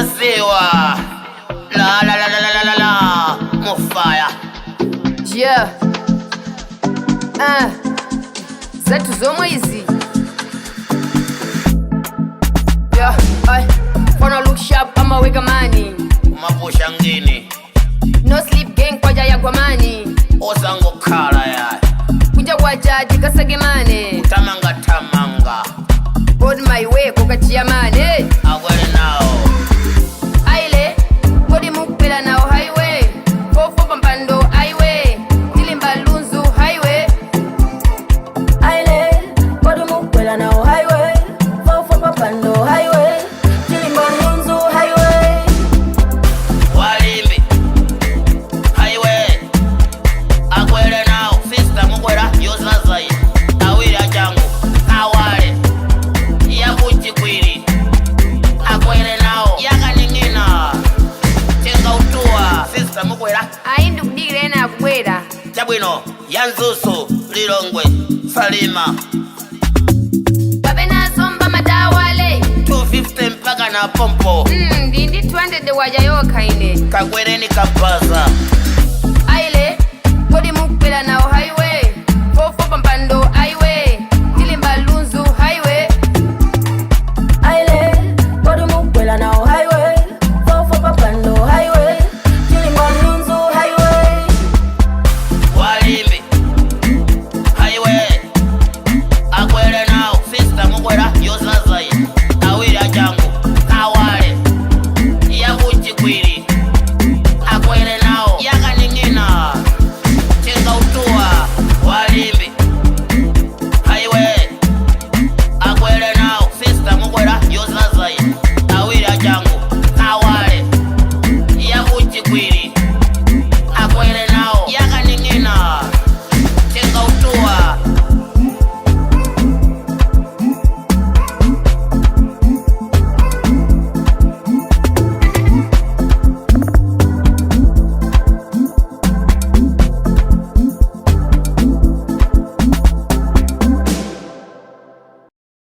Mumaziwa. La la la la la la la la. Mufaya. Yeah. Ah. Zathu zomwe izi. Yeah, ay. Fona look sharp, amaweka mani. Umapusha ngini. No sleep gang kwaja yagwa mani. Osangokhala ya. Kunja kwaja tikasake mane. Tamanga tamanga. On my way kokachiya mane. Akwele nawo. Aile, kodi mukupela nawo highway. Fofo pampando highway. Tilimba lunzu highway. Aile, kodi mukwela nawo highway. Fofo papando highway. Chilimba lunzu highway. Walimbi. Highway. Akwele nawo. Sister mukwera yozaza iyi. Awiri achangu. Kawale. Yakuchikwiri. Akwele nawo. Yakaning'ina. Tenga utuwa. Sister mukwera. Ayi ndikudikira ena akubwera. Chabwino. Yanzusu. Lilongwe. Salima. Kapena somba matawale. 250 mpaka na pompo. Ndi 200 waja yokha ine. Kakwereni kabaza.